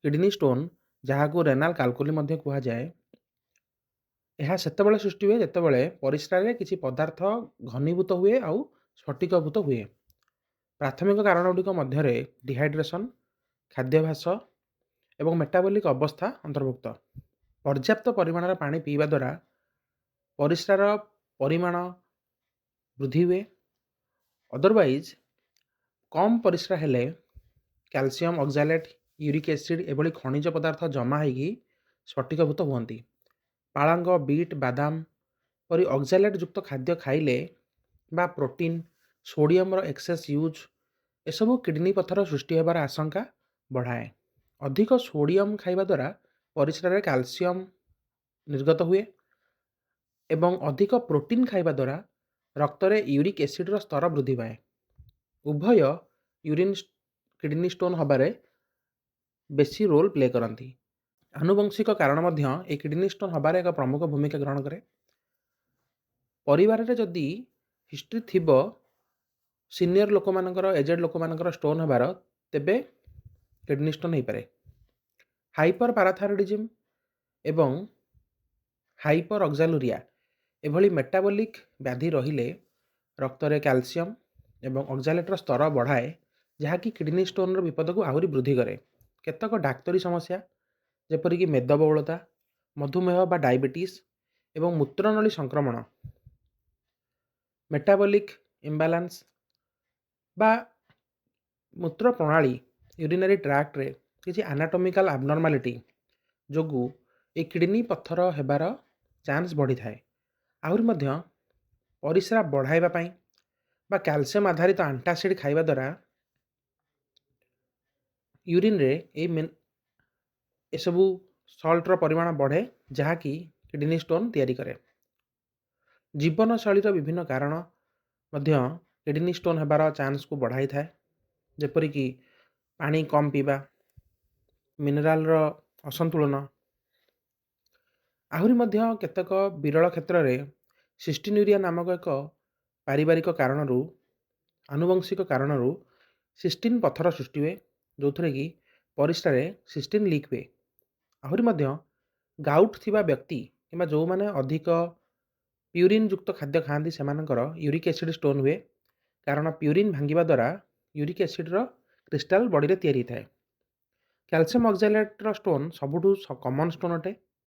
Kidney stone, ଯାହାକୁ renal କାଲକୁଲି ମଧ୍ୟ କୁହାଯାଏ, ଏହା ସେତେବେଳେ ସୃଷ୍ଟି ହୁଏ ଯେତେବେଳେ ପରିସ୍ରାରେ କିଛି ପଦାର୍ଥ ଘନୀଭୂତ ହୁଏ ଆଉ ସ୍ଫଟିକଭୂତ ହୁଏ। ପ୍ରାଥମିକ କାରଣ ଗୁଡ଼ିକ ମଧ୍ୟରେ ଡିହାଇଡ୍ରେସନ୍, ଖାଦ୍ୟାଭ୍ୟାସ ଏବଂ ମେଟାବଲିକ୍ ଅବସ୍ଥା ଅନ୍ତର୍ଭୁକ୍ତ। ପର୍ଯ୍ୟାପ୍ତ ପରିମାଣର ପାଣି ପିଇବା ଦ୍ୱାରା ପରିସ୍ରାର ପରିମାଣ ବୃଦ୍ଧି ହୁଏ। ଅଦରୱାଇଜ୍ କମ୍ ପରିସ୍ରା ହେଲେ କ୍ୟାଲସିୟମ୍ ଅକ୍ଜାଲେଟ୍, ୟୁରିକ୍ ଏସିଡ଼୍ ଏଭଳି ଖଣିଜ ପଦାର୍ଥ ଜମା ହେଇକି ସ୍ଫଟିକଭୂତ ହୁଅନ୍ତି। ପାଳଙ୍ଗ, ବିଟ୍, ବାଦାମ ପରି ଅକ୍ଜାଲେଟ୍ ଯୁକ୍ତ ଖାଦ୍ୟ ଖାଇଲେ ବା ପ୍ରୋଟିନ୍, ସୋଡ଼ିୟମର ଏକ୍ସେସ୍ ୟୁଜ୍ ଏସବୁ କିଡ଼ନୀ ପଥର ସୃଷ୍ଟି ହେବାର ଆଶଙ୍କା ବଢ଼ାଏ। ଅଧିକ ସୋଡ଼ିୟମ୍ ଖାଇବା ଦ୍ୱାରା ପରିସ୍ରାରେ କ୍ୟାଲସିୟମ୍ ନିର୍ଗତ ହୁଏ ଏବଂ ଅଧିକ ପ୍ରୋଟିନ୍ ଖାଇବା ଦ୍ୱାରା ରକ୍ତରେ ୟୁରିକ୍ ଏସିଡ଼୍ର ସ୍ତର ବୃଦ୍ଧି ପାଏ। ଉଭୟ ୟୁରିନ୍ କିଡ଼ନୀ ଷ୍ଟୋନ୍ ହେବାରେ ବେଶୀ ରୋଲ୍ ପ୍ଲେ କରନ୍ତି। ଆନୁବଂଶିକ କାରଣ ମଧ୍ୟ ଏହି କିଡ଼ନୀ ଷ୍ଟୋନ୍ ହେବାରେ ଏକ ପ୍ରମୁଖ ଭୂମିକା ଗ୍ରହଣ କରେ। ପରିବାରରେ ଯଦି ହିଷ୍ଟ୍ରି ଥିବ ସିନିୟର ଲୋକମାନଙ୍କର, ଏଜେଡ଼ ଲୋକମାନଙ୍କର ଷ୍ଟୋନ୍ ହେବାର, ତେବେ କିଡ଼ନୀ ଷ୍ଟୋନ୍ ହେଇପାରେ। ହାଇପର ପାରାଥାଇରଏଡ଼ିଜିମ୍ ଏବଂ ହାଇପର ଅକ୍ଜାଲୁରିଆ ଏଭଳି ମେଟାବଲିକ୍ ବ୍ୟାଧି ରହିଲେ ରକ୍ତରେ କ୍ୟାଲସିୟମ୍ ଏବଂ ଅକ୍ଜାଲେଟ୍ର ସ୍ତର ବଢ଼ାଏ, ଯାହାକି କିଡ଼ନୀ ଷ୍ଟୋନ୍ର ବିପଦକୁ ଆହୁରି ବୃଦ୍ଧି କରେ। କେତେକ ଡାକ୍ତରୀ ସମସ୍ୟା ଯେପରିକି ମେଦବହୁଳତା, ମଧୁମେହ ବା ଡାଇବେଟିସ୍ ଏବଂ ମୂତ୍ରନଳୀ ସଂକ୍ରମଣ, ମେଟାବଲିକ୍ ଇମ୍ବାଲାନ୍ସ ବା ମୂତ୍ର ପ୍ରଣାଳୀ, ୟୁରିନାରୀ ଟ୍ରାକ୍ଟରେ କିଛି ଆନାଟୋମିକାଲ ଆବନର୍ମାଲିଟି ଯୋଗୁଁ ଏହି କିଡ଼ନୀ ପଥର ହେବାର ଚାନ୍ସ ବଢ଼ିଥାଏ। ଆହୁରି ମଧ୍ୟ ପରିସ୍ରା ବଢ଼ାଇବା ପାଇଁ ବା କ୍ୟାଲସିୟମ୍ ଆଧାରିତ ଆଣ୍ଟାସିଡ଼୍ ଖାଇବା ଦ୍ୱାରା ୟୁରିନ୍ରେ ଏଇ ଏସବୁ ସଲ୍ଟର ପରିମାଣ ବଢ଼େ, ଯାହାକି କିଡ଼ନୀ ଷ୍ଟୋନ୍ ତିଆରି କରେ। ଜୀବନଶୈଳୀର ବିଭିନ୍ନ କାରଣ ମଧ୍ୟ କିଡ଼ନୀ ଷ୍ଟୋନ୍ ହେବାର ଚାନ୍ସକୁ ବଢ଼ାଇଥାଏ, ଯେପରିକି ପାଣି କମ୍ ପିଇବା, ମିନେରାଲର ଅସନ୍ତୁଳନ। ଆହୁରି ମଧ୍ୟ କେତେକ ବିରଳ କ୍ଷେତ୍ରରେ ସିଷ୍ଟିନ୍ୟୁରିଆ ନାମକ ଏକ ପାରିବାରିକ କାରଣରୁ, ଆନୁବଂଶିକ କାରଣରୁ ସିଷ୍ଟିନ୍ ପଥର ସୃଷ୍ଟି ହୁଏ, ଯେଉଁଥିରେ କି ପରିସ୍ରାରେ ସିଷ୍ଟିନ୍ ଲିକ୍ ହୁଏ। ଆହୁରି ମଧ୍ୟ ଗାଉଟ୍ ଥିବା ବ୍ୟକ୍ତି କିମ୍ବା ଯେଉଁମାନେ ଅଧିକ ପ୍ୟୁରିନ୍ ଯୁକ୍ତ ଖାଦ୍ୟ ଖାଆନ୍ତି, ସେମାନଙ୍କର ୟୁରିକ୍ ଏସିଡ଼୍ ଷ୍ଟୋନ୍ ହୁଏ, କାରଣ ପ୍ୟୁରିନ୍ ଭାଙ୍ଗିବା ଦ୍ୱାରା ୟୁରିକ୍ ଏସିଡ଼୍ର କ୍ରିଷ୍ଟାଲ ବଡ଼ିରେ ତିଆରି ହୋଇଥାଏ। କ୍ୟାଲସିୟମ୍ ଅକ୍ଜାଲେଟ୍ର ଷ୍ଟୋନ୍ ସବୁଠୁ କମନ୍ ଷ୍ଟୋନ୍ ଅଟେ।